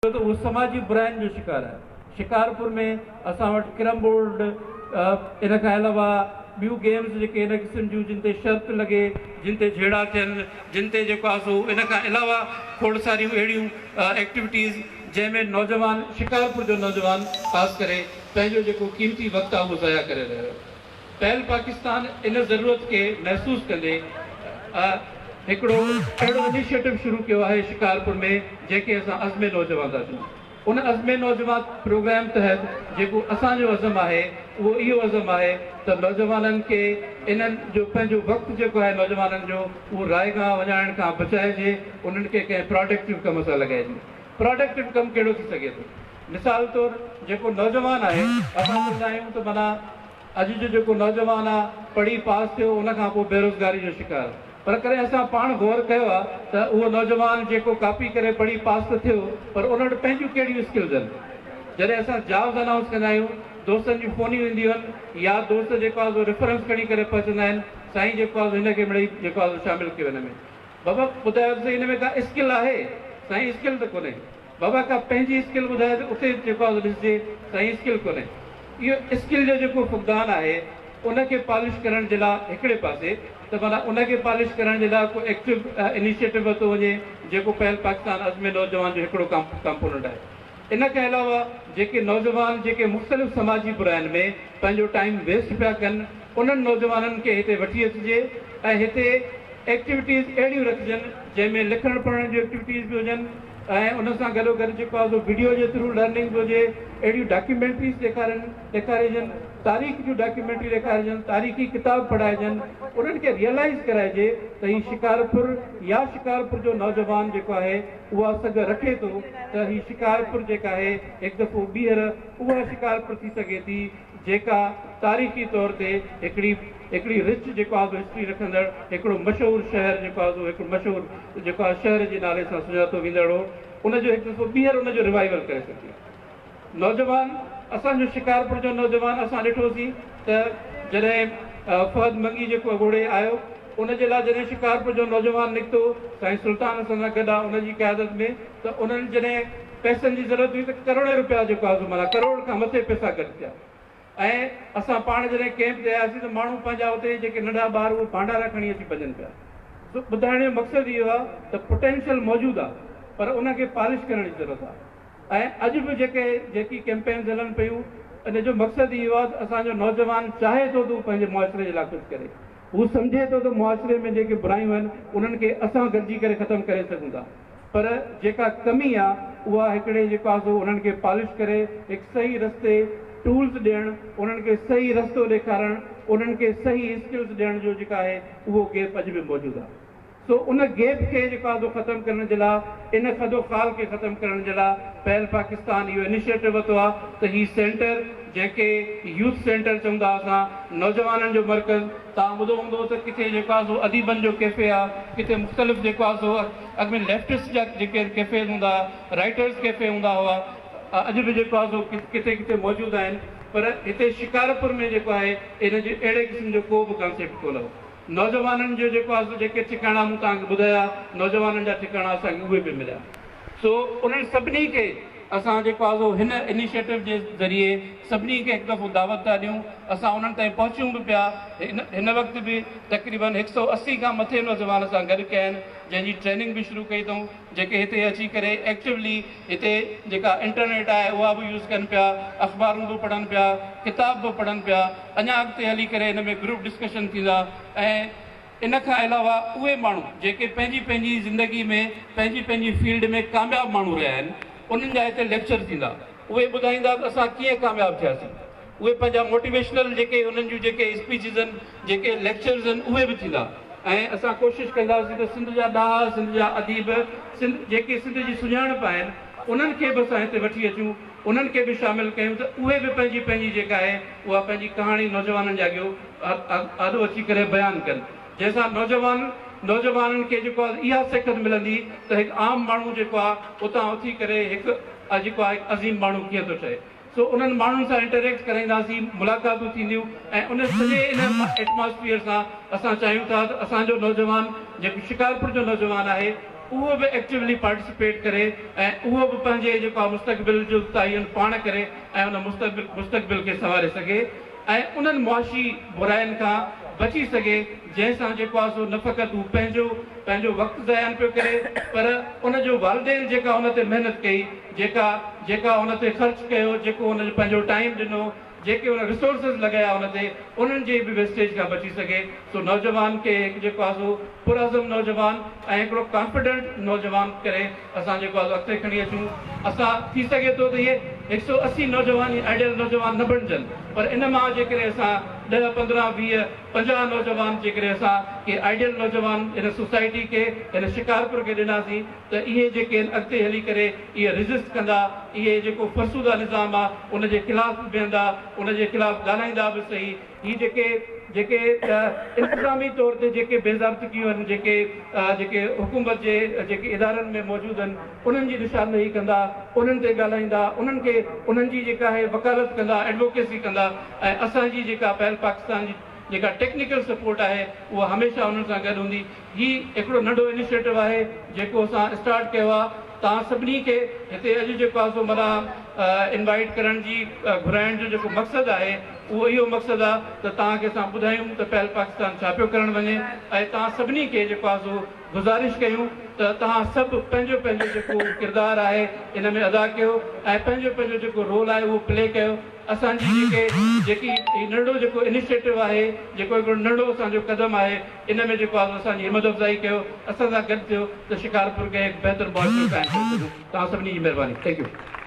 ڇو ته اهو سماجي براين جو شڪار آهي. شڪارپور ۾ اسان وٽ ڪرم بورڊ ان کان علاوه ٻيون گيمز جيڪي ان قسم جون جن تي شرط لڳي، جن تي جهيڙا ٿين، جن تي جيڪو آهي سو ان کان علاوه کوڙ ساريون اهڙيون ايڪٽيوٽيز جنهن ۾ نوجوان شڪارپور جو نوجوان خاص ڪري پنهنجو جيڪو قيمتي وقت آهي اهو ضايع ڪري رهيو آهي. پهل پاڪستان ان ضرورت کي محسوس ڪندي هڪڙو اهڙو انيشيٽو شروع ڪيو آهي شڪارپور ۾ جنهن کي اسان عزم نوجوان ٿا چئون. ان عزم نوجوان پروگرام تحت جيڪو اسان جو عزم آهي اهو اهو عزم آهي ته نوجوانن کي انهن جو پنهنجو وقت جيڪو آهي نوجوانن جو اهو رائيگان وڃائڻ کان بچائجي انهن کي ڪنهن پراڊڪٽو ڪم سان لڳائجي. پراڊڪٽو ڪم ڪهڙو ٿي سگهي ٿو؟ مثال طور جيڪو نوجوان آهي اسان چوندا آهيون ته معنيٰ اڄ جو جيڪو نوجوان آ پڙهي پاس ٿيو ان کان پوء بيروزگاري جو شڪار پر ڪڏهن اسان پاڻ غور ڪيو آ ته اهو نوجوان جيڪو ڪاپي ڪري پڙهي پاس ته ٿيو پر ان وٽ پنهنجون ڪهڙيون اسڪلز آهن جڏهن اسان جابز انائونس ڪندا آهيون دوستن جون فونيون اينديون آهن يا دوست جيڪو آ سو ريفرنس کڻي ڪري پهچندا آهن سائين جيڪو آ سو هن کي مڙئي جيڪو آ سو شامل ڪيو هن ۾ بابا ٻڌايو ته سهي هن ۾ ڪا اسڪل آهي؟ سائين اسڪل ته ڪونهي. بابا ڪا پنهنجي اسڪل ٻڌايو ته اتي جيڪو آهي سو ڏسجي. سائين اسڪل ڪونهي. اهو اسڪل جو جيڪو فقدان آهي ان کي پالش ڪرڻ جي لاء هڪڙي پاسي ته معنيٰ ان کي پالش ڪرڻ جي لاء ڪو ايڪٽو انيشيٽو ورتو وڃي جيڪو پهل پاڪستان عزم نوجوان جو هڪڙو ڪمپوننٽ آهي. ان کان علاوه جيڪي نوجوان جيڪي مختلف سماجي براين ۾ پنهنجو ٽائيم ويسٽ پيا ڪن انهن نوجوانن کي هتي وٺي اچجي ۽ هتي ايڪٽيوٽيز اهڙيون رکجن جنهن ۾ لکڻ پڙهڻ جون ايڪٽيوٽيز به هجن ۽ ان سان گڏو گڏ جيڪو آهي سو وڊيو جي ٿرو لرننگ به هجي اهڙيون ڊاڪيومينٽريز ڏيکارين ڏيکاريجن تاريخ جون ڊاڪيومينٽري ڏيکارجن تاريخي ڪتاب پڙهائجن انهن کي ريئلائيز ڪرائجي ته هي شڪارپور يا شڪارپور جو نوجوان جيڪو آهي اها سگهه رکي ٿو ته هي شڪارپور جيڪا آهي هڪ دفعو ٻيهر اها شڪارپور ٿي سگهي ٿي جيڪا تاريخي طور تي هڪڙي هڪڙي رچ جيڪو آهي سو هسٽري رکندڙ هڪڙو مشهور شهر جيڪو آهي سو هڪڙو مشهور جيڪو آهي شهر جي نالي سان سڃاتو ويندڙ هو ان جو هڪ دفعو ٻيهر ان جو ريوائيول ڪري سگهجي. نوجوان اسان جو شڪارپور جو نوجوان اسان ڏٺوسين ته جڏهن فهد منگي جيڪو اڳوڻي آيو ان جي لاء جڏهن شڪارپور جو نوجوان نڪتو سائين سلطان اسان سان گڏ آ ان جي قيادت ۾ ته انهن جڏهن پئسن جي ضرورت هئي ته ڪروڙين روپيا جيڪو آ سو معنيٰ ڪروڙ کان مٿي پئسا گڏ ٿيا ۽ اسان پاڻ جڏهن ڪئمپ تي آياسين ته ماڻهو پنهنجا اتي جيڪي ننڍا ٻار اهي ڀانڊارا کڻي اچي ڀڄن پيا. سو ٻڌائڻ جو مقصد اهو آهي ته پوٽينشل موجود آهي پر ان کي پالش ڪرڻ جي ضرورت آهي ۽ اڄ به جيڪي جيڪي ڪئمپينز هلن پيون ان جو مقصد اهو آهي ته اسان جو نوجوان چاهي ٿو ته هو پنهنجي معاشري جي لاء ڪجهه ڪري. هو سمجهي ٿو ته معاشري ۾ جيڪي برايون آهن انهن کي اسان گڏجي ڪري ختم ڪري سگهون ٿا. پر جيڪا ڪمي آ اها هڪڙي جيڪو آ سو انهن کي پالش ڪري هڪ صحيح رستي ٽولز ڏيڻ انهن کي صحيح رستو ڏيکارڻ انهن کي صحيح اسڪلز ڏيڻ جو جيڪا آهي اهو گيپ اڄ به موجود آ سو ان گيپ کي جيڪو آ سو ختم ڪرڻ جي لا ان خد و خال کي ختم ڪرڻ جي لا پهل پاڪستان اهو انيشيٽو ورتو آ ته هي سينٽر جنهن کي يوٿ سينٽر چئون ٿا اسان نوجوانن جو مرڪز توهان ٻڌو هوندو ته ڪٿي جيڪو آهي سو اديبن جو ڪيفي آ، ڪٿي مختلف جيڪو آهي سو اڳ ۾ ليفٽسٽ جا جيڪي ڪيفيز هوندا ها، رائيٽرز ڪيفي هوندا هئا، اڄ به جيڪو آهي سو ڪٿي ڪٿي موجود آهن پر هتي شڪارپور ۾ جيڪو آهي ان جي اهڙي قسم جو ڪو به ڪانسيپٽ ڪونه هو. نوجوانن جو جيڪو آهي سو جيڪي ٺڪاڻا مون توهان کي ٻڌايا، نوجوانن جا ٺڪاڻا اسان کي اهي به مليا. سو انهن سڀني کي اسان جيڪو آهي سو هن انيشيٽو جي ذريعي سڀني کي هڪ دفعو دعوت ٿا ڏيون، اسان انهن تائين پهچون به پيا، هن وقت به تقريبن هڪ سئو 80 کان مٿي نوجوان اسان گڏ ڪيا آهن، جنهن جي ٽريننگ به شروع ڪئي اٿئون، جيڪي هتي اچي ڪري ايڪٽولي هتي جيڪا انٽرنيٽ آهي اها به يوز ڪن پيا، اخبارون به پڙهن پيا، ڪتاب به پڙهن پيا، اڃا اڳتي هلي ڪري هن ۾ گروپ ڊسڪشن ٿيندا ۽ ان کان علاوه اهي ماڻهو جيڪي پنهنجي پنهنجي زندگي ۾ پنهنجي پنهنجي فيلڊ ۾ ڪامياب ماڻهو رهيا آهن انهن جا هتي ليڪچر ٿيندا اهي ٻڌائيندا ته اسان ڪيئن ڪامياب ٿياسين اهي پنهنجا موٽيويشنل جيڪي انهن جون جيڪي اسپيچز آهن جيڪي ليڪچرز آهن اهي به ٿيندا ۽ اسان ڪوشش ڪنداسين ته سنڌ جا ڏاها سنڌ جا اديب سنڌ جيڪي سنڌ جي سڃاڻپ آهن انهن کي به اسان هتي وٺي اچون انهن کي به شامل ڪيون ته اهي به پنهنجي پنهنجي جيڪا آهي اها پنهنجي ڪهاڻي نوجوانن جي اڳيو آڏو اچي ڪري بيان ڪن جنهن سان نوجوان نوجوانن کي جيڪو آهي اها سيکت ملندي ته هڪ عام ماڻهو جيڪو آهي اتان اٿي ڪري هڪ جيڪو آهي هڪ عظيم ماڻهو ڪيئن ٿو ٺهي سو انهن ماڻهن سان انٽريڪٽ ڪرائينداسين ملاقاتون ٿينديون ۽ ان سڄي ان ايٽماسفيئر سان اسان چاهيون ٿا ته اسان جو نوجوان جيڪو شڪارپور جو نوجوان آهي. اهو به ايڪٽيولي پارٽيسپيٽ ڪري ۽ اهو به پنهنجي جيڪو آهي مستقبل جو تعين پاڻ ڪري ۽ ان مستقبل کي سنواري سگهي ۽ انهن معاشي براين کان بچي سگهي جنهن سان جيڪو آهي سو نه فقط هو پنهنجو پنهنجو وقت ضايع نه پيو ڪري پر ان جو والدين جيڪا ان تي محنت ڪئي جيڪا جيڪا ان تي خرچ ڪيو جيڪو ان جو پنهنجو ٽائيم ڏنو جيڪي ان ريسورسز لڳايا ان تي انهن جي به ويسٽيج کان بچي سگهي سو نوجوان کي هڪ جيڪو آهي سو پرعزم نوجوان ۽ هڪڙو ڪانفيڊنٽ نوجوان ڪري اسان جيڪو آهي سو اڳتي کڻي اچون اسان ٿي سگهي ٿو ته اهي هڪ سو 80 نوجوان ئي آئيڊيل نوجوان نه بڻجن پر ان مان جيڪڏهن اسان 10 15 20 50 نوجوان جيڪڏهن اسان ڪي آئيڊيل نوجوان هن سوسائٽي کي هن شڪارپور کي ڏناسين ته اهي جيڪي آهن اڳتي هلي ڪري اهي ريزسٽ ڪندا، اهي جيڪو فرسوده نظام آ ان جي خلاف به بيهندا، ان جي خلاف ڳالهائيندا به سهي. هي جيڪي جيڪي انتظامي طور تي جيڪي بي ضابطگيون آهن، جيڪي جيڪي حڪومت جي جيڪي ادارن ۾ موجود آهن انهن جي نشاندهي ڪندا، انهن تي ڳالهائيندا، انهن کي انهن جي جيڪا آهي وڪالت ڪندا، ايڊووڪيسي ڪندا ۽ اسان جي جيڪا پهل پاڪستان جي جيڪا ٽيڪنيڪل سپورٽ آهي اها هميشه انهن سان گڏ هوندي. هي هڪڙو ننڍو انيشيٽو آهي جيڪو اسان اسٽارٽ ڪيو آهي توهان سڀني کي هتي اڄ جيڪو آهي سو معنيٰ انوائيٽ ڪرڻ جي گهرائڻ جو جيڪو مقصد آهي اهو اهو مقصد آهي ته توهان کي اسان ٻڌايون ته پهل پاڪستان ڇا پيو ڪرڻ وڃي ۽ توهان سڀني کي جيڪو آهي سو گذارش ڪيون ته توهان سڀ پنهنجو پنهنجو جيڪو ڪردار آهي ان ۾ ادا ڪيو ۽ پنهنجو پنهنجو جيڪو رول آهي اهو پلي ڪيو. اسان جي جيڪي جيڪي هي ننڍڙو جيڪو انيشيٽو آهي جيڪو هڪڙو ننڍڙو اسان جو قدم آهي ان ۾ جيڪو آهي اسان جي همت افزائي ڪيو اسان سان گڏ ٿيو ته شڪارپور کي هڪ بهتر معاشرو قائم ڪري سگهون توهان سڀني جي مهرباني thank you.